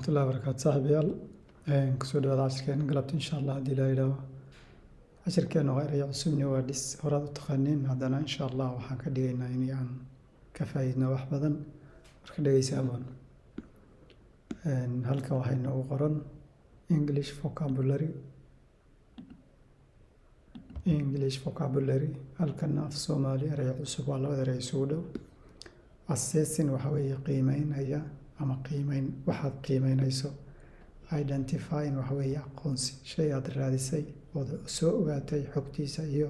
Waraxmatullahi wabarakaatu. Saaxiibayaal, kusoo dhawaada cashirkeena galabta, insha Allah. Haddii la yidhaaho, cashirkeena waa erayo cusub, new words. Horaad u taqaaniin, haddana insha Allah waxaan ka dhigaynaa in aan ka faa'iidno wax badan. Marka dhegeysi haboon. Halkan waxaa inoogu qoran English vocabulary. English vocabulary, halkana af Soomaali erayo cusub. Waa labada erey isugu dhow. Assessing waxa weeye qiimeynaya ama qiimeyn, waxaad qiimeynayso. Identifying waxa weeye aqoonsi, shay aad raadisay ood soo ogaatay xogtiisa iyo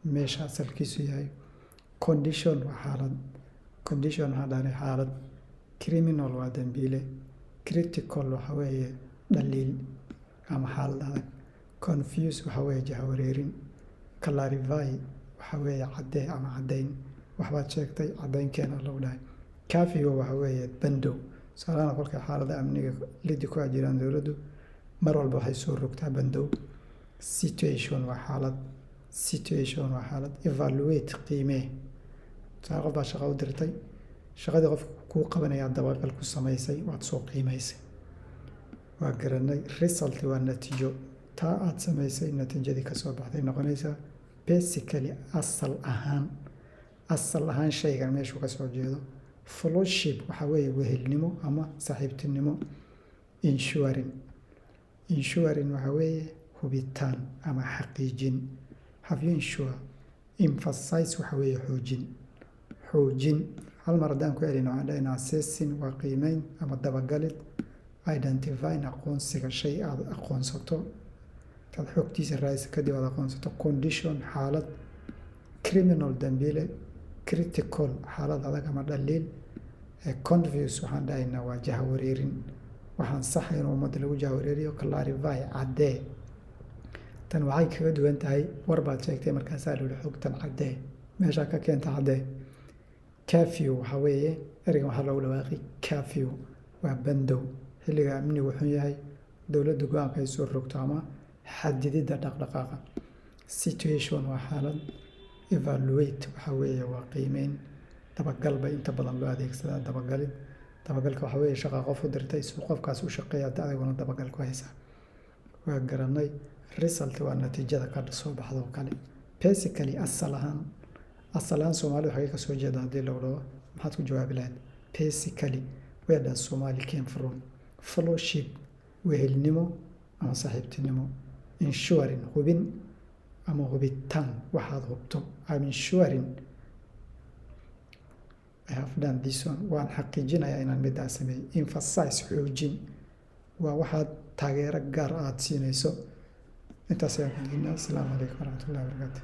meesha asalkiisu yahay. Condition waa xaalad. Condition waxaan dhahnay xaalad. Criminal waa dambiile. Critical waxa weeye dhaliil ama xaalad adag. Confuse waxa weeye jahawareerin. Clarify waxa weeye caddee ama caddayn. Waxbaad sheegtay, caddayn keena lagu dhahay. Curfew waxa weeye bandow. Tusaalahaan, kolkay xaaladda amniga lidi ku jiraan, dowladdu mar walba waxay soo rogtaa bandow. Situation waa xaalad. Situation waa xaalad. Evaluate, qiimee. Tusaale, qof baa shaqo u dirtay, shaqadii qofka kuu qabanayaa dabagal ku samaysay, waad soo qiimaysay. Waa garanay. Result waa natiijo, taa aad samaysay natiijadii kasoo baxday noqonaysaa. Basically, asal ahaan. Asal ahaan shaygan meeshuu kasoo jeedo. Fellowship waxa weeye wehelnimo ama saaxiibtinimo. Ensuring. Ensuring waxa weeye hubitaan ama xaqiijin. Have you ensure? Emphasize waxa weeye xoojin. Xoojin. Hal mar haddaan ku celino, waxaan dhahaynaa: assessing waa qiimeyn ama dabagalid. Identifying, aqoonsiga, shay aad aqoonsato, intaad xogtiisa raadiso kadib aad aqoonsato. Condition, xaalad. Criminal, dambiile. Critical, xaalad adag ama dhaliil. Confuse waxaan dhahaynaa waa jahawareerin, waxaan saxayn oo ummadda lagu jahawareeriyo. Clarify, caddee. Tan waxay kaga duwan tahay, war baad sheegtay, markaasaa la yihi xogtan caddee, meeshaa ka keenta caddee. Curfew waxaa weeye, ereygan waxaa loogu dhawaaqay curfew, waa bandow xilliga amnigu xun yahay, dowladda go-aanka ay soo rogto ama xadididda dhaqdhaqaaqa. Situation waa xaalad. Evaluate waxaa weeye waa qiimeyn. Dabagal bay inta badan loo adeegsadaa, dabagalid. Dabagalka waxaa weeye shaqa qof u dirtay, si qofkaas u shaqeeya adiguna dabagal ku haysaa. Waa garanay. Result waa natiijada ka soo baxda oo kale. Basically, asal ahaan. Asal ahaan Soomaalida xagee kasoo jeeda haddii lagu dhaho, maxaad ku jawaabi lahayd? Basically, where does Somali came from? Fellowship, wehelnimo ama saaxiibtinimo. Ensuring, hubin ama hubitaan, waxaad hubto. I'm ensuring I have done this one. Waan xaqiijinayaa inaan middaa sameeyey. Emphasize, xoojin, waa waxaad taageero gaar aad siinayso. Intaas ayaan ku dignaa. Asalaamu calaykum waraxmatullahi wabarakaatu.